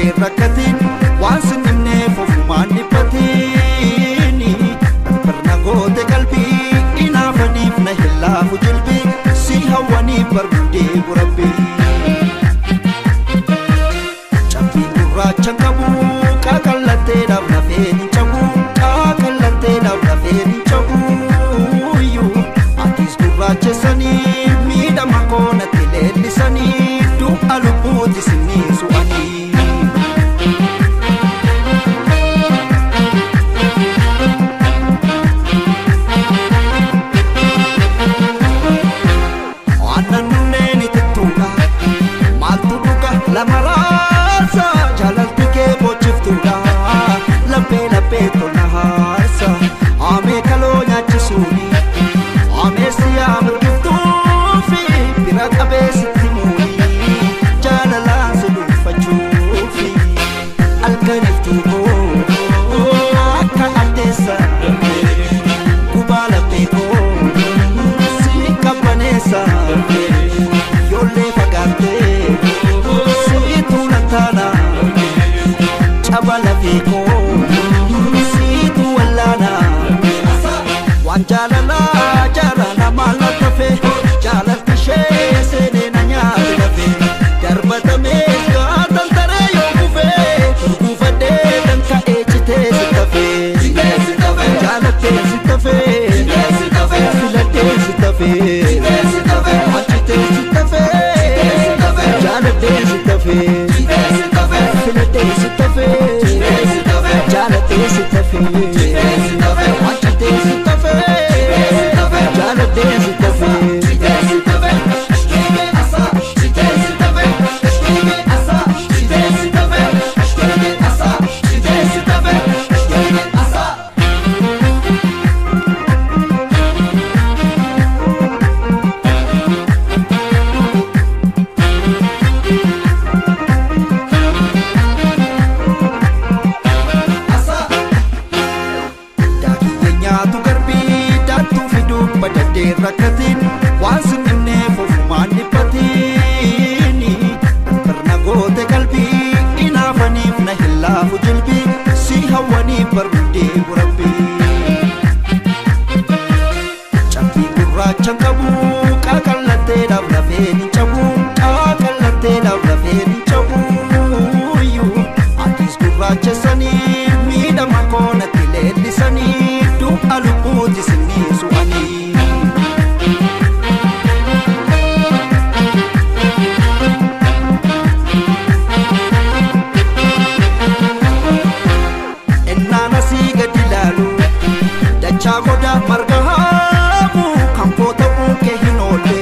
Baddadee rakkatiin waan sinimneef ofumaan dhiphatiin barna goote qalbii inaafaniif na hin laafu jilbii si hawwaniif bargudee burabbii. Cabbii gurraacha qabu qaqallatteedhaaf lafeen hin cabu qaqallatteedhaaf lafeen hin cabu atis gurraachessanii miidhama koonatti leellisanii du'a lubbuuti sinii su'anii. Aannan nunneen itittuudha maaltu dhuga lama raarsa jaalalti kee boochiftuudha laphee laphee tolna haarsa haamee kaloo nyaachisuuni haamee siyaa mirgiftuufi bira qabee sitti muuni jaalalaan si dhuunfachuufi halkaniftuu koo akka addeessa gubaa laphee koo si qabbaneessa yoollee fagaattee siitu na taana caba lafee koo siitu wallaana waan jaalalaa jaalala maal na tafe jaalalti ishee seenee na nyaate lafe darbatamees gaatan taree yoo kufee gurguufadhee dan ka'ee citee si tafe jaalattee si tafe filattee si tafe achitee si tafe jaalattee si tafe filattee si tafe jaalattee si tafe achitee si tafe jaalattee si tafe. Daakii nyaatu garbii daattuu fiduu badadee rakkatiin waan sinimneef ofumaan dhiphatiin barna goote qalbii inaafaniif na hin laafu jilbii si hawwaniif bargudee burabbii. Cabbii gurraacha qabu qaqallatteedhaaf lafeen hin cabu qaqallatteedhaaf lafeen hin cabu atis gurraachessanii miidhama koonatti leellisanii du'a lubbuuti sinii su'anii. Innaan asii gadi ilaalu dachaa qodaa marga haamu kan koo ta'uu kee hin oolle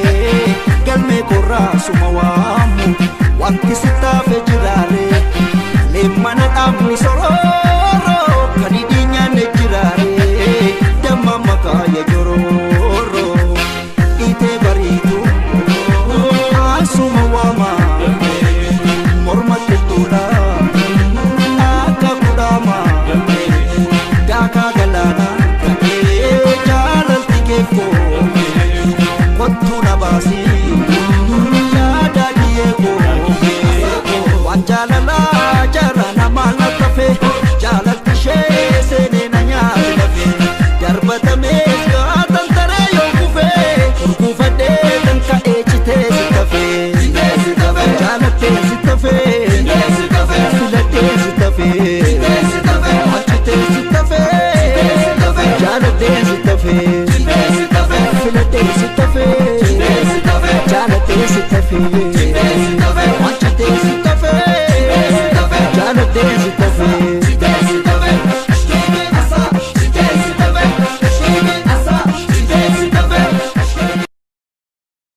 galmee korraa suma waamu wanti si taafe jiraare leemmana dhaabni sorooro kan hidhii nyaanne jiraare damma maqaa ya jorooro dhiitee bariitu asuma waama morma qixxuudha akka kudhaama daakaa galaana ta'ee jaalalti keekoo kottuu na baasii yaada dhiyeekoo waan jaalalaa jaalala maal na tafe jaalalti ishee seenee na nyaate lafe darbatamees gaatan taree yoo kufee gurguufadhee dan ka'ee citee si tafe jaalattee si tafe filattee si tafe achitee si tafe jaalattee si tafe filattee si tafe jaalattee si tafe.